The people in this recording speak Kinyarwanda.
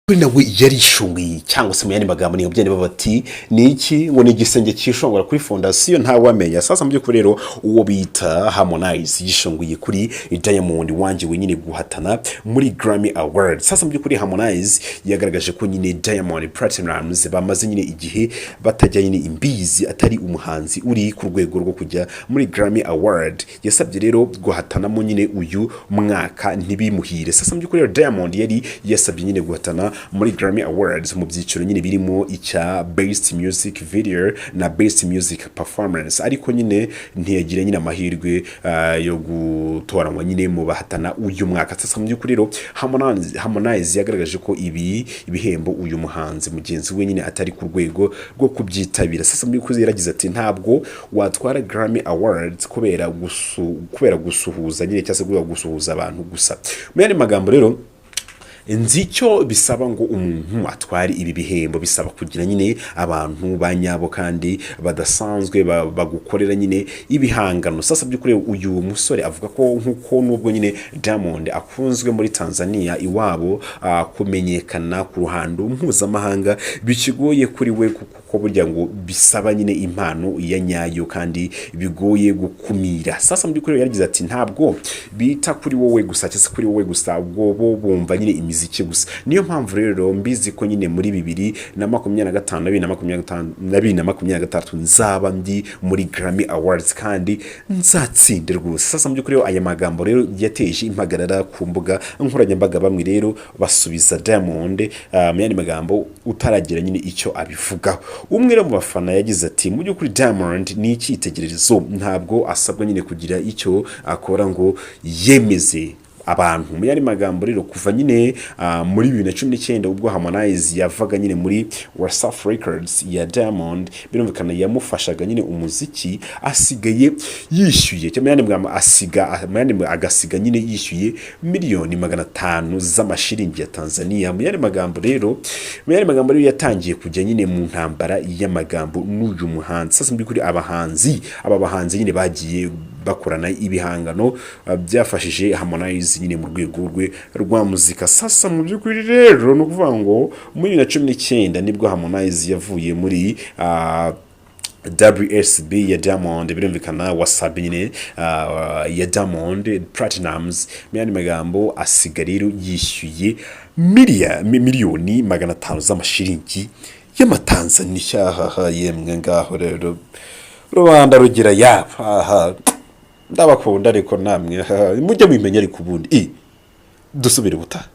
Kuri nawe yarishunguye, cyangwa se mu yandi magambo ni byane bati ni iki ngo ni igisenge cyishongora kuri fondasiyo, ntawamenya. Sasa mu by'ukuri rero, uwo bita Harmonize yishongoye kuri Diamond wangiwe nyine guhatana muri Grammy Awards. Sasa mu by'ukuri Harmonize yagaragaje ko nyine Diamond Platnumz bamaze nyine igihe batajya nyine imbizi, atari umuhanzi uri ku rwego rwo kujya muri Grammy Award. Yasabye rero guhatanamo nyine uyu mwaka, ntibimuhire. Sasa mu by'ukuri rero, Diamond yari yasabye nyine guhatana muri Grammy Awards mu byiciro nyine birimo icya Best Music Video na Best Music Performance, ariko nyine ntiyagira nyine amahirwe yo gutoranywa nyine mu bahatana uyu mwaka. Sasa mu by'ukuri rero, Harmonize yagaragaje ko ibi ibihembo uyu muhanzi mugenzi we nyine atari ku rwego rwo kubyitabira. Sasa mu by'ukuri yaragize ati: "Ntabwo watwara Grammy Awards kubera gusuhuza nyine, cyangwa se kubera gusuhuza abantu gusa." Mu yandi magambo rero, nzi icyo bisaba ngo umuntu atware ibi bihembo. Bisaba kugira nyine abantu ba nyabo kandi badasanzwe bagukorera nyine ibihangano. Sasa by'ukuri uyu musore avuga ko nk'uko nubwo nyine Diamond akunzwe muri Tanzania iwabo, kumenyekana ku ruhando mpuzamahanga bikigoye kuri we, kuko burya ngo bisaba nyine impano ya nyayo kandi bigoye gukumira. Sasa mu by'ukuri yaragize ati: "Ntabwo bita kuri wowe gusa, cyangwa se kuri wowe gusa, ubwo bo bumva nyine imiziki gusa. Niyo mpamvu rero mbizi ko nyine muri 2025 na 2025 na 2026 nzaba ndi muri Grammy Awards kandi nzatsinde rwose." Sasa mu by'ukuri rero, aya magambo rero yateje impagarara ku mbuga nkoranyambaga. Bamwe rero basubiza Diamond mu yandi magambo utaragira nyine icyo abivugaho. Umwe rero mu bafana yagize ati: "Mu by'ukuri Diamond ni icyitegererezo, ntabwo asabwa nyine kugira icyo akora ngo yemeze abantu." Mu yandi magambo rero, kuva nyine muri 2019 ubwo Harmonize yavaga nyine muri Wasafi Records ya Diamond, birumvikana yamufashaga nyine umuziki, asigaye yishyuye, cyangwa mu yandi magambo asiga mu yandi agasiga nyine yishyuye miliyoni 500 z'amashiringi ya Tanzania. Mu yandi magambo rero yatangiye kujya nyine mu ntambara y'amagambo n'uyu muhanzi. Sasa mu by'ukuri aba bahanzi nyine bagiye bakorana ibihangano byafashije Harmonize nyine mu rwego rwe rwa muzika. Sasa mu by'ukuri rero, ni ukuvuga ngo muri 2019 nibwo Harmonize yavuye muri WSB ya Diamond, birumvikana Wasabi nyine ya Diamond Platnumz. Mu yandi magambo asiga rero yishyuye miliyoni 500 z'amashiringi y'amatanzaniya. Haha yemwe, ngaho rero rubanda rugira yabo. Aha ndabakunda, ariko namwe mujye mubimenya, ariko ubundi dusubire ubutaha.